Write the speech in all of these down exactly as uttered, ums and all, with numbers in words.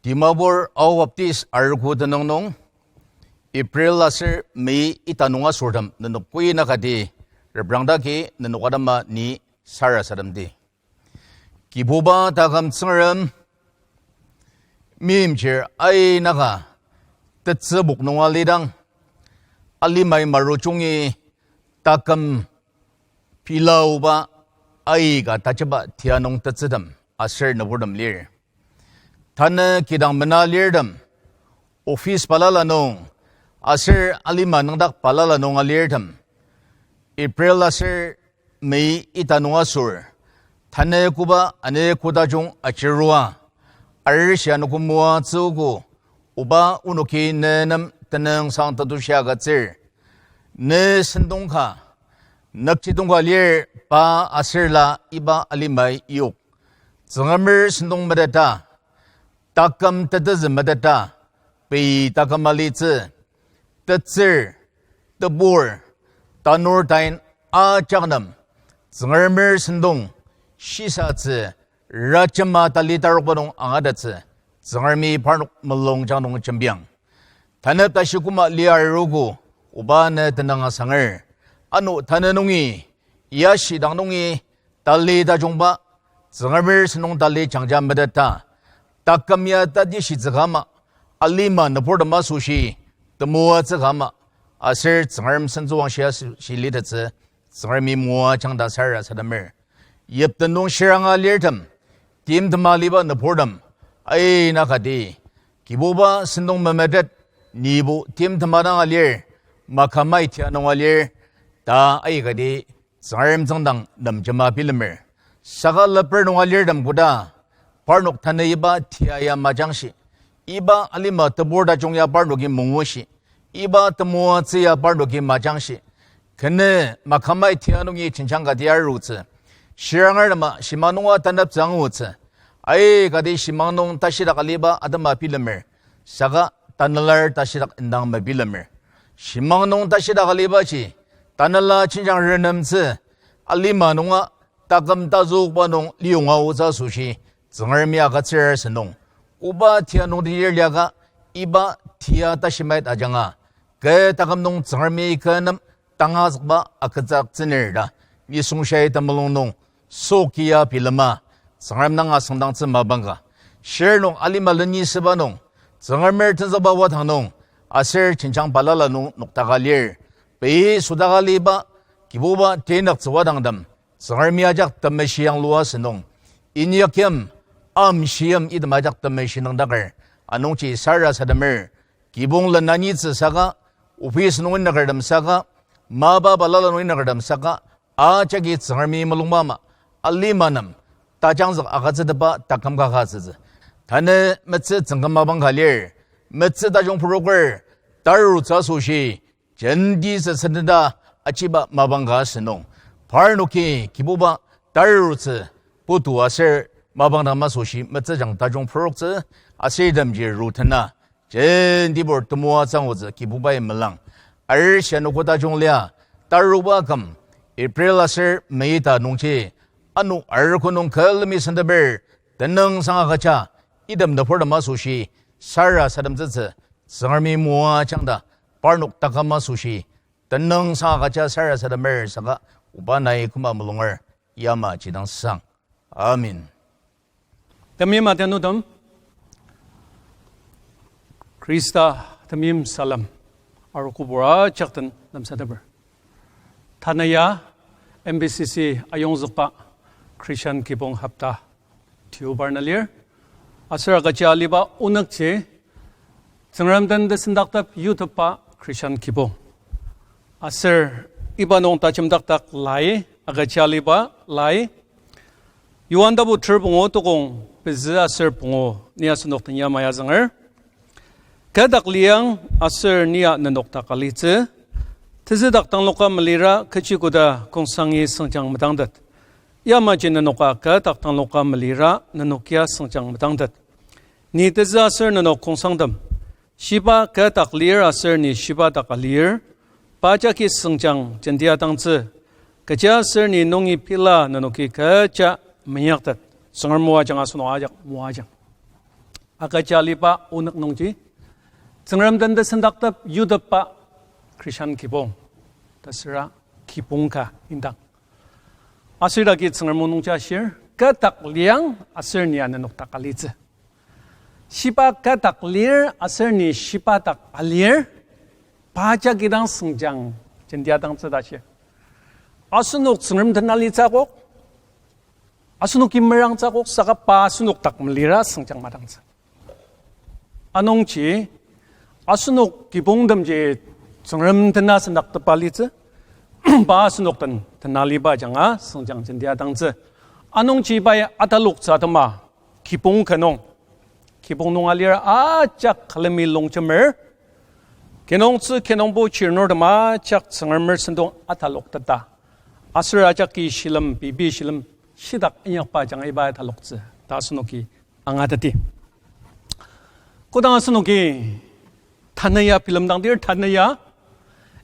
Dimapur Ao Baptist arogo tenüng nung, April aser May ita nung asortem nenok koinakati reprangdaki nenok atema ni sarasademdi. Kibuba taküm Tsüngrem, meimchir ainaka tetsübok nung alidang, alimai maru jungi taküm pilaoba aika tajaba tia nung tetsütem aser nüburtem lir. Tanü kidang mena lirtem, office balala nung, aser alima nüngdak balala nung alirtem, April aser May ita nung asür, tanü koba ani koda jung ajirua, arishi anogo moatsüogo, oba onoki ne nem tenüngsang tetushi agütsür. Ne sentong ka, nükjidong ka lir pa aser la iba alimai yok. Tsüngremer sentong meteta, taküm tetezü meteta, pei taküm alitsü, tetsür, tebur, tanur tain ajak nem, Tsüngremer sentong shisatsü, rajema tali tarokba nung angatettsü, Tsüngremi parnok mulungjang nung jembiang. Tanep tashi koma lia arogo, oba ne tenüng asanger. Ano tanü nungi, yashidang nungi, tali tajungba, Tsüngremer sentong tali jangja meteta, taküm ya tatishitsü kama, alima nüburtem asoshi, temoatsü kama, aser Tsüngrem sentsüwangshia shilitettsü, Tsüngremi moajang ta sarasademer. Yipten nung shiranga lirtem, timtema aliba nüburtem, aina kati, Kibuba sentong memetet, nibo timtema dang alir, makamai tia nung alir, ta aikati, Tsüngrem tsüngdang nemjema bilemer. Saka leper nung alirtem koda, parnok tanü iba tia ya majangshi, iba alima tebur tajung ya parnoki mangushi, iba temoatsü ya parnoki majangshi, kenü makamai tia nungi jenjang kati arutsü, shirangertema shimang nunga taneptsü angutsü, aikati shimang nung tashidak aliba atema bilemer, saka tanelar tashidak indang mebilemer. Shimang nung tashidak alibaji, tanela jenjang renemtsü, alima nunga taküm tazükba nung liyonga otsü asoshi, Tsüngremi agütsür sentong. Koba tia nung teyir liaka, iba tia tashimait ajanga, kü taküm nung Tsüngremi kü nem tangazükba agütsütsüner ta, nisung shia temulung nung, sokia bilema, Tsüngrem dang asüngdangtsü mapang ka. Shirnok alima leni süba nung, Tsüngremer tenzükba wadang nung, aser jenjang balala nung noktaka lir. Pei südaka aliba, Kibuba tenaktsü wadangtem, Tsüngremi ajak temeshi yanglua sentong. Inyakyim, amshiyim item ajak temeshi nüngdaker, anungji sarasademer. Kibong lenanitsü saka, office nung inyakertem saka, mapa balala nung inyakertem saka, ajaki Tsüngremi mulungba ama, alima nem, tajangzük agütsütepa taküm ka agütsütsü. Tanü metsü tsüngküm mapang ka lir, metsü tajung poroker, tarutsü asoshi, jenti sesendeta achiba mapang ka sentong. Parnoki Kibuba tarutsü putu aser mapang dang masoshi metsüjang tajung puroktsü aser itemji rutena jentibur temoatsü angutsü Kibubai melang. Arishi anogo tajung lia taruba küm April aser May ta nungji ano arogo nung külemi senteper tenüngsang agüja item nüburtem asoshi sarasademtsütsü Tsüngremi moajang ta parnok taküm asoshi tenüngsang agüja sarasademer saka oba nai küma mulunger yamaji dang sang. Amen. Temeim adianutem, Khrista temeim salem arogo pur ajak den lemsateper. Tanü ya M B C C ayongzükba Christian kibong hopta tiobar na lir. Aser agüja aliba onükji Tsüngrem den tesendaktep yutepba Christian kibong. Aser iba nung tajemdakdak lai, agüja aliba lai, Johan tapu ter pungu tokong pezü aser pungu ni asenok den yamai azünger. Kü dak liang aser nia nenok dak alitsü. Tezü dak tangloka melira kechi koda kongsangi sengjang metangtet. Yamaji nenoka kü dak tangloka melira nenok ya sengjang metangtet. Ni tezü aser nenok kongsangtem, shiba kü dak lir aser ni shiba dak alir, pa jagi sengjang jentia dangtsü, kechiaser ni nungi pila nenoki kecha meinyaktet. Tsüngrem moajang asenok ajak moajang. Agüja aliba onük nungji, Tsüngrem den tesendaktep yutepba Christian kibong, ta süra kibong ka indang. Aser idaki Tsüngrem o nungji ashir, kü dak liang aser ni anenok dak alitsü. Shiba kü dak lir aser ni shiba dak alir, pa jagi dang sengjang jendiadangtsü ta shi. Asenok Tsüngrem den alitsü akok, asenoki merangtsü akok, saka pa asenok dak melira sengjang madangtsü. Anungji, asenok kibongtemji Tsüngrem tena sendaktepa litsü, pa asenok den tena aliba ajanga sengjang jendiadangtsü. Anungji pai ataloktsü atema, kibong ka nung, kibong nung alir ajak külemi longjemer, kinungtsü kinungpo chirnurtem ajak Tsüngremer sentong atalokteta. Aser ajaki shilem, pei pei shilem, shitak inyakba ajanga iba ataloktsü ta asenoki angateti. Kodang asenoki tanü ya bilemdangdir, tanü ya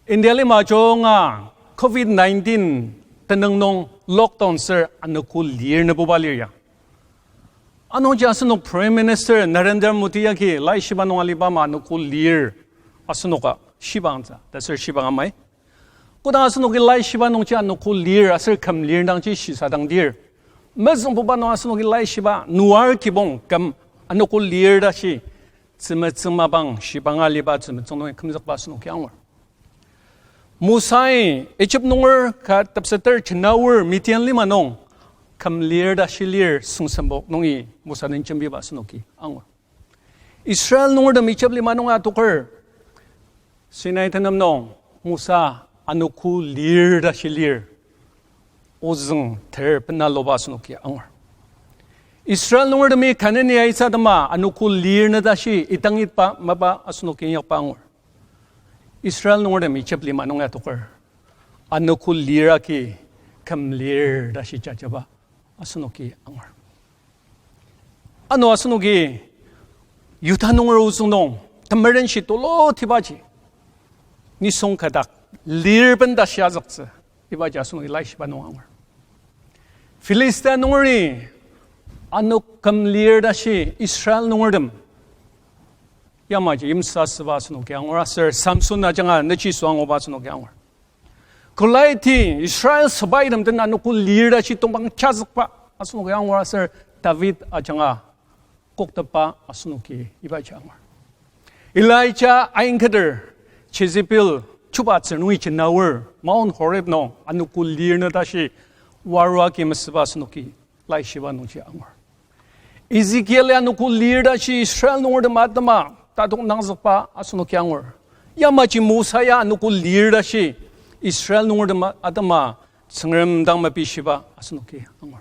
India lima junga covid nineteen tenüng nung lockdown ser anogo lir nübuba lir ya. Anungji asenok Prime Minister Narendra Modi yagi laishiba nung aliba ama anogo lir asenoka shiba angtsü, ta ser shiba amai. Kodang asenoki laishiba nungji anogo lir aser küm lir dangji shisadangdir, mezüngbuba nung asenoki laishiba nuar kibong küm anogo lir ta shi, tzümetsüng mapang shibanga aliba tzümetsüng nungi kümzükba asenoki angur. Mosai Egypt nunger ka tepseter jenaor Midian lima nung küm lir ta shi lir süngsembok nungi Mosa den jembiba asenoki angur. Israel nungertem Egypt lima nung atoker, Sinai tenem nung Mosa anogo lir ta shi lir ozüng ter bena luba asenoki angur. Israel nungertemi Kanan ya aitsü atema anogo lir nü ta shi idangitba mapa asenoki inyakba angur. Israel nungertem Egypt lima nung atoker, anogo lir agi küm lir ta shi jajaba asenoki angur. Ano asenoki Yuda nunger ozüng nung temerenshi tulu tibaji nisung ka dak lir benda shia züktsü, ibaji asenoki laishiba nung angur. Philistia nungeri ano küm lir ta shi Israel nungertem yamaji yimsa süba asenoki angur aser Samson ajanga nechi süanguba asenoki angur. Goliath-i Israel sepaitem den anogo lir ta shi tongpang chazükba asenoki angur aser David ajanga koktepba asenoki ibaji angur. Elijah aingketer Jezebel chubatsür nungi jenaor Mount Horeb nung anogo lir nü ta shi warua ki mesüba asenoki laishiba nungji angur. Ezekiel anogo lir ta shi Israel nungertem atema tatok nangzükba asenoki angur. Yamaji Mosa ya anogo lir ta shi Israel nungertem atema Tsüngrem dang mapishiba asenoki angur.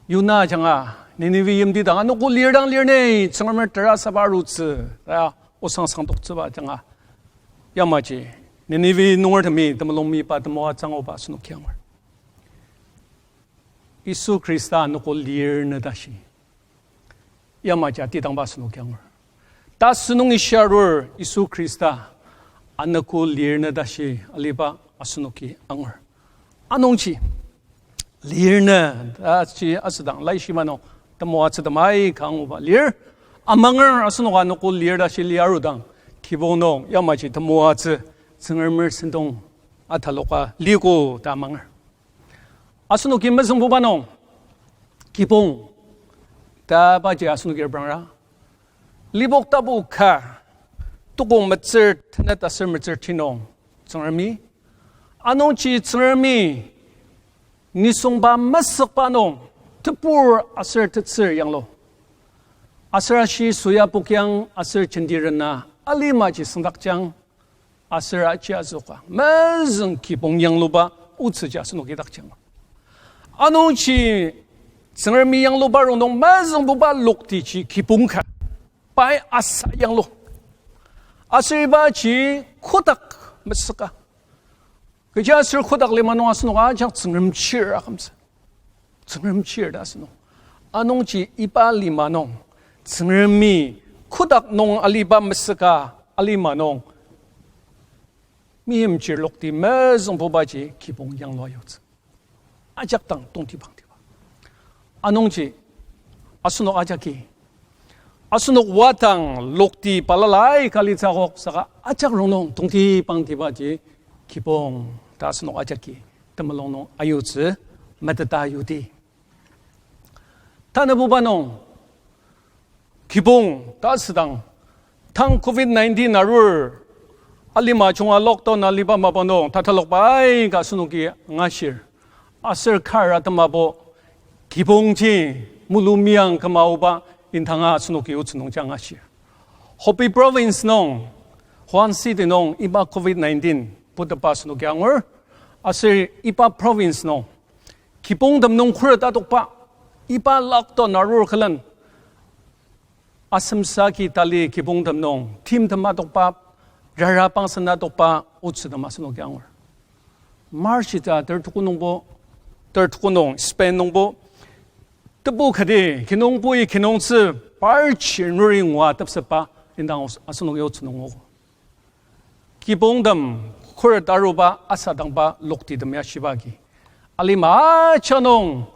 Yona ajanga Nineve yimti dang anogo lir dang lir ni Tsüngremer terasaba arutsü ta osang sangdoktsüba ajanga yamaji Nineve nungertemi temulung meyipa temoatsü anguba asenoki angur. Yisu Khrista anogo lir nü ta shi yamaji atidangba asenoki angur. Tasünungi shia arur Yisu Khrista anogo lir nü ta shi aliba asenoki angur. Anungji lir nü ta shi asüdang laishiba nung temoatsü temai ka anguba lir. Amanger asenok anogo lir ta shi lir arudang kibong nung yamaji temoatsü Tsüngremer sentong ataloka liko ta amanger. Asenoki mezüngbuba nung kibong ta baji asenoki reprangra. Lipok tapu ka tukong metsür tenet aser metsür ti nung Tsüngremi, anungji Tsüngremi nisungba mesükba nung tebur aser tetsür yanglu. Aser ashi soya pokyang aser jenti rena alimaji süngdakjang. Aser aji azüka mezüng kibong yangluba otsüji asenoki dakjang. Anungji Tsüngremi yangluba rongnung mezüngbuba loktiji kibong ka pai asa yanglu. Aser ibaji kotak mesüka. Kechiaser kotak lima nung asenok ajak Tsüngrem chir akümtsü. Tsüngrem chir ta asenok. Anungji iba lima nung Tsüngremi kotak nung aliba mesüka alima nung meimchir lokti mezüngbubaji kibong yanglua yutsü. Ajak dang tongtibangtiba. Anungji asenok ajaki Asenok wadang lokti balala aika litsü akok saka ajak rongnung tongtibangtibaji kibong ta asenok ajaki temulung nung ayutsü meteta yudi. Tanabuba nung kibong ta asüdang, tang covid nineteen arur alima junga lockdown aliba mapa nung tatalokba aika asenoki angashir. Aser kar atemabo kibongji mulumiang kümaoba indanga asenoki otsü nungji angashir. Hopi province nung, Wuhan city nung iba covid nineteen putepa asenoki angur, aser iba province nung kibongtem nung khuret adokba, iba lockdown arur külen asemsa ki tali kibongtem nung timtem adokba, rara pangsen adokba otsütem asenoki angur. March ita ter tuku nungbo, ter tuku nung Spain nungbo tebu kati kinungpoi kinungtsü par chir nuri ngua tepsetba indang os-, asenoki otsü nungogo. Kibongtem khuret aruba asadangba loktitem ya shiba agi, alima ajak nung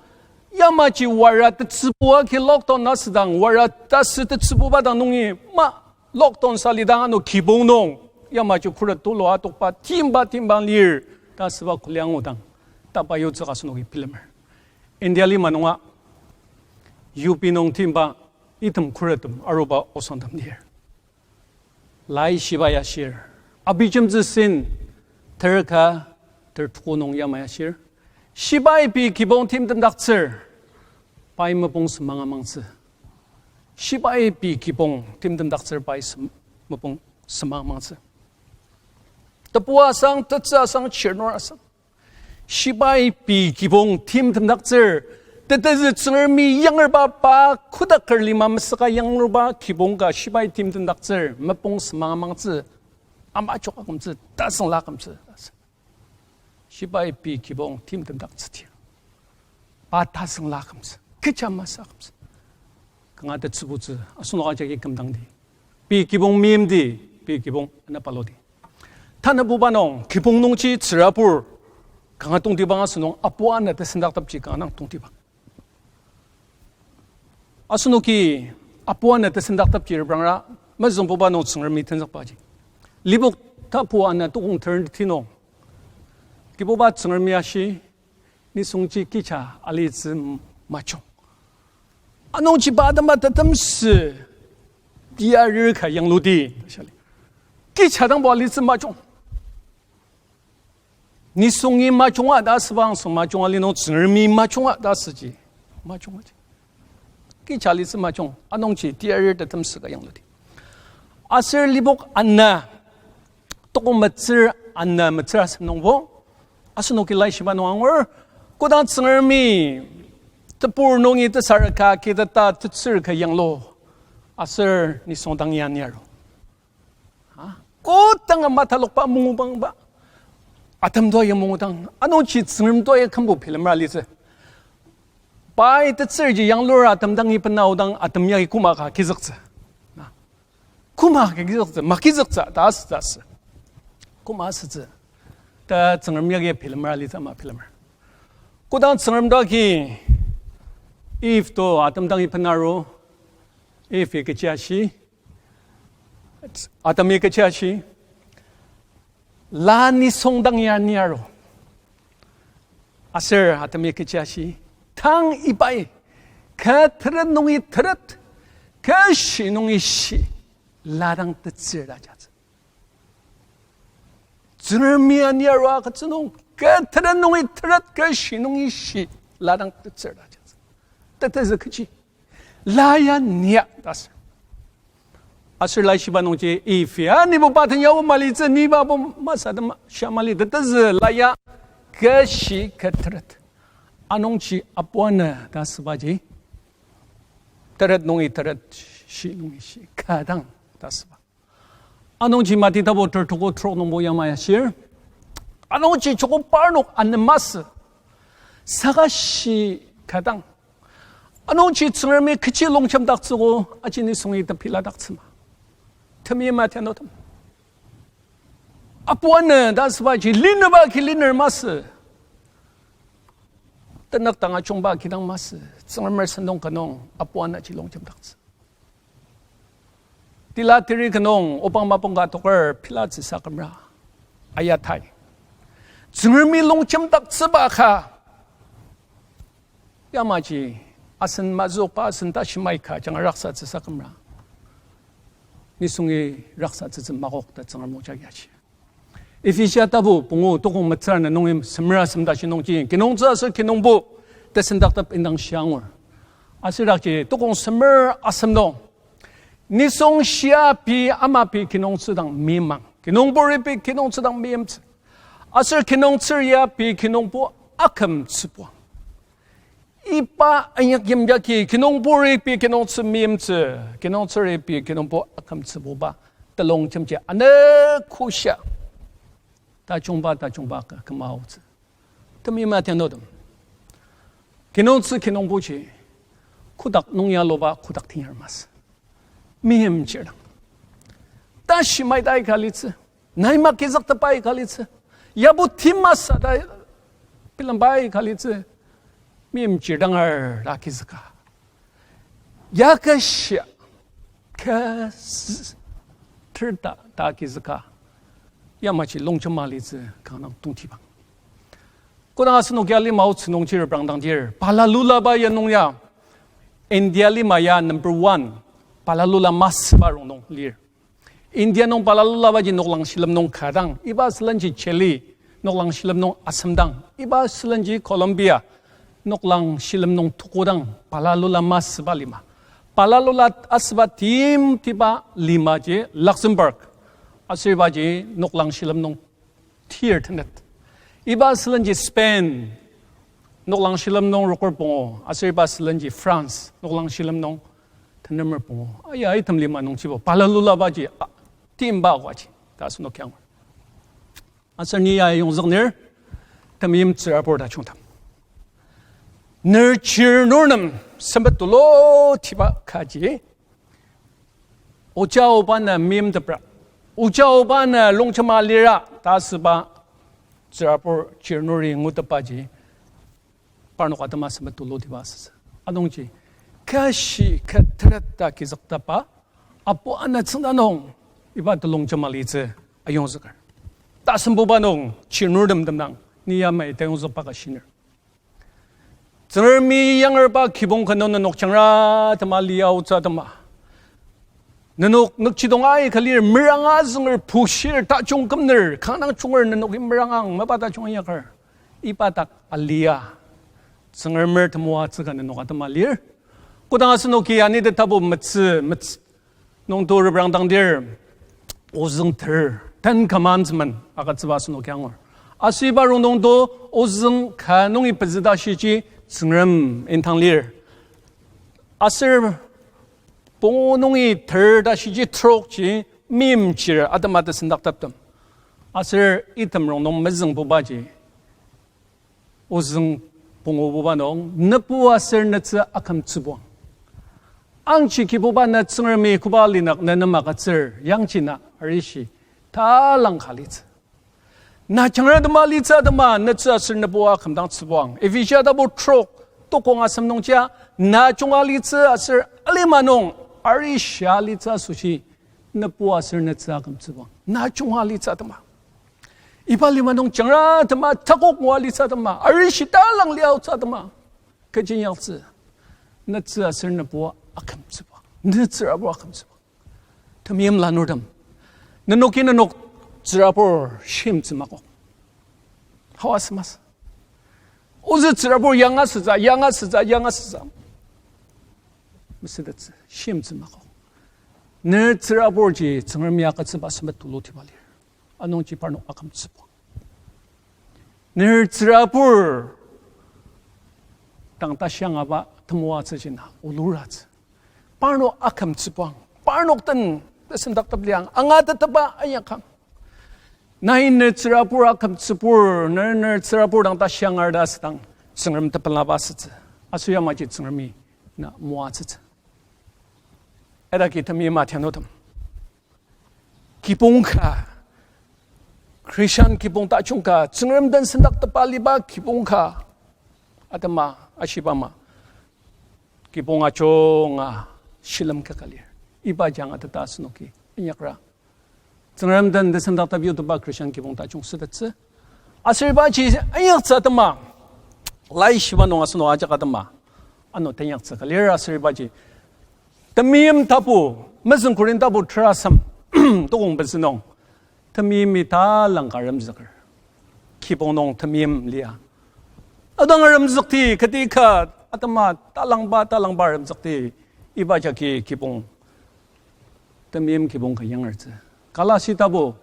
yamaji wara tetsübu agi lockdown asüdang, wara tasü tetsübuba dang nungi ma lockdown salidang ano kibong nung yamaji khuret tulu atokba timba timba lir ta asüba kuli angudang, tapa yutsüka asenoki bilemer. India lima nunga U P nung timba item khurettem aruba osangtem lir. Lai shiba ya shir. Abijemtsü Singh ter ka ter tuku nung yamai ashir, shibai pei kibong timtemdaktsür, pai mopung semang amangtsü. Shibai pei kibong timtemdaktsür pai sem-, mopung semang amangtsü. Tebu asang, tetsü asang, chirnur asang, shibai pei kibong timtemdaktsür, tetezü Tsüngremi yangerba pa kodaker lima mesüka yangluba kibong ka shibai timtemdaktsür, mopung semang amangtsü, ama jok akümtsü, tasüngla akümtsü. Shibai pei kibong timtemdaktsüdir, pa tasüngla akümtsü, kecha masü akümtsü. Kanga tetsübutsü asenok ajaki kümdangdi, pei kibong meimdi, pei kibong ana paludi. Tanabuba nung kibong nungji tsürabur kanga tongtibang, asenok apu ana tesendaktepji kanga dang tongtibang. Asenoki apu ana tesendaktepji reprangra, mezüngbuba nung Tsüngremi tenzükbaji. Lipok tapu ana tukong teri ti nung, Kibuba Tsüngremi ashi, nisungji kecha alitsü majung. Anungji pa atema tetemsü tiarir ka yangludi ta shia li. Kecha dangbo alitsü majung. Nisungi majunga ta asüba angsung majunga li nung Tsüngremi majunga ta asüji majungaji, kecha alitsü majung, anungji tiarir tetemsü ka yangludi. Aser Lipok ana, tokong metsür ana metsür asem nungbo, asenoki laishiba nung angur, kodang Tsüngremi tebur nungi tesar ka kiteta tetsür ka yanglu, aser nisung dang ya ni aru. A, kodanga matalokba mungubangba, atem toa ya mungudang, anungji Tsüngrem toa ya kümbo bilemra litsü. Pai tetsürji yanglur atem dangi bena aodang atem yagi koma ka kizüktsü. Na, koma ka kizüktsü, ma kizüktsü ta asütsü asü. Koma asütsü ta Tsüngrem yagi bilemra litsü, ama bilemer. Kodang Tsüngrem toa ki Eve to atem dangi bena aru, Eve-i kechi ashi, Adam-i kechi ashi, la nisung dang ya ni aru. Aser Adam-i kechi ashi, tang ibai, kü teret nungi teret, kü shi nungi shi, la dang tetsür ta jatsü. Tsüngremi ani arua agütsü nung, kü teret nungi teret, kü shi nungi shi, la dang tetsür ta jatsü. Tetezü kechi, la ya ni a ta asür. Aser laishiba nungji Eve-i, a, nibo pa den yabo malitsü, niba bo masü ta ma-, shia mali, tetezü la ya kü shi kü teret. Anungji apu ana ta asübaji, teret nungi teret, shi nungi shi, kü dang ta asüba. Anungji Mati tapu ter tuko trok nungbo yamai ashir. Anungji joko parnok ana masü, saka shi kü dang. Anungji Tsüngremi kechi longjemdaktsüogo, aji nisungi tebiladaktsüma. Temeim atianutem, apu ana ta asübaji linüba ki liner masü, tenük dang ajungba kidang masü, Tsüngremer sentong ka nung apu anaji longjemdaktsü. Pila teri kenung obang mapang ka toker pilatsü sakümra. Aya tai. Tsüngremi longjemdaktsüba ka. Yamaji, asen mazükba asen tashi maika jang raksatsü sakümra. Nisungi raksatsütsü makok ta Tsüngrem o jagi ashi. Ephesia tapu pungu tokong metsür ana nungi semer asem tashi nungji, kinungtsü aser kinungpo tesendaktep indang shiangur. Aser dakji tokong semer asem nung, nisung shia pei ama pei kinungtsü dang meimang. Kinungpuri pei kinungtsü dang meimtsü. Aser kinungtsür ya pei kinungpo akümtsübuang. Iba inyak yimyaki kinungpuri pei kinungtsü meimtsü, kinungtsüri pei kinungpo akümtsübuba telongjemji anogo shia. Tajungba, tajungba ka kümaotsü. Temeim atianutem. Kinungtsü kinungpoji kotak nung ya aluba kotak tenyar masü. Meimchir dang. Tashi maita aika litsü. Nai makizüktepa aika litsü. Yabo timasa ta bilemba aika litsü. Meimchir dangar ta kizüka. Yakashi ka s-, ter ta, ta kizüka. Yamaji longjema litsü kanga tongtibang. Kodang asenoki alima otsü nungji reprangdangdir, pala lulaba ya nung ya, India lima ya number one, pala lula masüba rongnung lir. India nung pala lulabaji noklang shilem nung kadang, iba sülenji Chile, noklang shilem nung asemdang, iba sülenji Colombia, noklang shilem nung tukodang, pala lula masüba lima. Pala lula asüba timtiba limaji Luxembourg, aser ibaji noklang shilem nung tir tenet. Iba sülenji Spain, noklang shilem nung rokür pungu, aser iba sülenji France, noklang shilem nung tenemer pungu. Aya, item lima nungjibo pala lulabaji, a, timba agüaji ta asenok kiangur. Aser ni ya yongzüknir, temeim tsürabur tajungtem. Ner chirnur nem sempet tulutiba kaji, oja oba na meimtepra, oja oba na longjema lira ta asüba tsürabur chirnuri ngutetbaji parnok atema sempet tulutiba asütsü. Anungji, kashi ka teret ta kizüktepba, apu ana tsüngda nung, iba telongjema litsü ayongzüker. Tasembuba nung, chirnurtem temdang, ni yamai tayongzükba ka shiner. Tsüngremi yangerba kibong ka nung nenok jangra tema liaotsü atema. Nenok nükjidong aika lir meranga zünger pushir tajung kümner, kanga junger nenoki merangang, mapa tajung inyaker. Iba dak alia. Tsüngremer temoatsü ka nenok atema lir. Kodang asenoki anite tapu metsü, mets-, nung to reprangdangdir, ozüng ter, Ten Commandment agütsüba asenoki angur. Aser iba rongnung to ozüng ka nungi pezü ta shiji Tsüngrem indang lir. Aser pungu nungi ter ta shiji trokji meimchir atema tesendakteptem. Aser item rongnung mezüngbubaji ozüng pungububa nung, nebu aser netsü akümtsübuang. Angji Kibuba, na Tsüngremi koba linak ne nem agütsür, yangji na arishi talang ka litsü. Na jangra tema litsü atema, netsü aser nebu akümdangtsübuang. Ephesia tapu trok, tokong asem nungjia, na junga litsü aser alima nung arishia litsü asoshi, nebu aser netsü akümtsübuang. Na junga litsü atema. Iba lima nung jangra atema, takok ngua litsü atema, arishi talang liaotsü atema. Kechi inyaktsü, netsü aser nebu akümtsübuang. Ne tsürabur akümtsübuang. Temeim lanurtem, nenoki nenok tsürabur shimtsü makok. Hawa semas. Ozü tsürabur yanga sütsü, yanga sütsü, yanga sütsü. Mesütettsü, shimtsü makok. Ne tsüraburji Tsüngremi agütsüba sempet tulutiba lir. Anungji parnok akümtsübuang. Ne tsürabur dang tashiangaba temoatsüji na oluratsü. Parnok akümtsübuang, parnok den tesendaktep liang, angatetba inyakang. Nai ne tsürabur akümtsübur, ne, ne tsürabur dang tashiangar ta asüdang, Tsüngrem tepelaba asütsü. Aser yamaji Tsüngremi na moatsütsü. Idaki temeim atianutem, kibong ka, Christian kibong tajung ka, Tsüngrem den sendaktepa aliba kibong ka, atema ashiba ama, kibong ajunga shilem kaka lir. Ibaji angateta asenoki inyakra Tsüngrem den tesendaktep yuteba Christian kibong tajung sütettsü. Aser ibaji inyaktsü atema, laishiba nung asenok ajak atema ano teinyaktsü ka lir. Aser ibaji Temeim tapu, mezüng Korinth tapu terasem, tokong pezü nung, temeimi talangka aremzüker. Kibong nung temeim lia. Adang aremzükti, kati ka atema talangba, talangba aremzükti, iba jagi kibong temeim kibong ka yangertsü. Galati tapu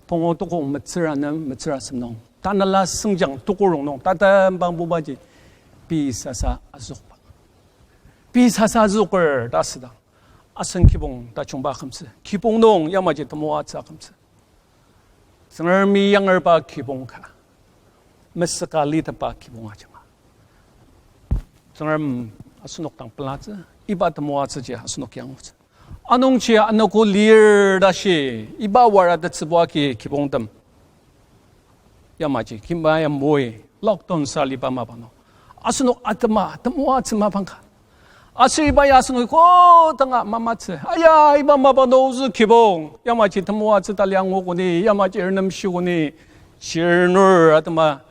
pungu tokong metsüra nem metsürasem nung, tanela sengjang tukurung nung tatembangbubaji pei sasa azükba. Pei sasa azüker ta südang, asen kibong tajungba akümtsü. Kibong nung yamaji temoatsü akümtsü. Tsüngremi yangerba kibong ka, mesüka litepba kibong ajanga Tsüngrem asenok dang pelatsü, iba temoatsüji asenok yangutsü. Anungji anogo lir ta shi, iba wara tetsübu agi kibongtem yamaji kimba ya moi lockdown sa liba mapa nung, asenok atema temoatsü mapang ka. Aser iba ya asenok kodanga mamatsü. Aya, iba mapa nung ozü kibong yamaji temoatsü tali angukoni, yamaji ernemshikoni, chirnur atema,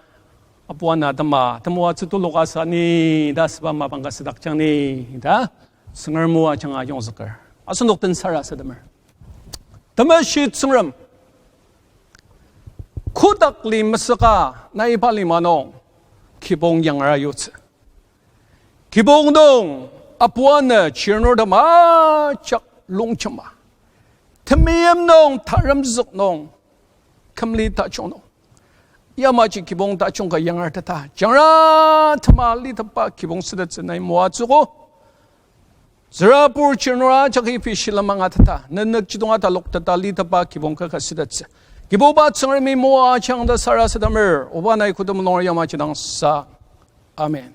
apuana atema temoatsü tuluka sa ni ta süba mapang ka südakjang ni ta Tsüngrem o ajanga yongzüker. Asenok den sarasademer. Temeshi Tsüngrem, kotak li mesüka nai iba lima nung kibong yangra yutsü. Kibong nung apuana chirnurtem ajak longjema, temeim nung, taremzük nung, kümli tajung nung, yamaji kibong tajung ka yangerteta jangra tema litepba kibong sütettsü nai moatsüogo. Tsürabur chirnur ajaki pei shilem angateta, nenük jidong atalokteta litepba kibong kaka sütettsü Kibuba Tsüngremi moajang ta sarasademer. Oba nai kodem nunger yamaji dang sa. Amen.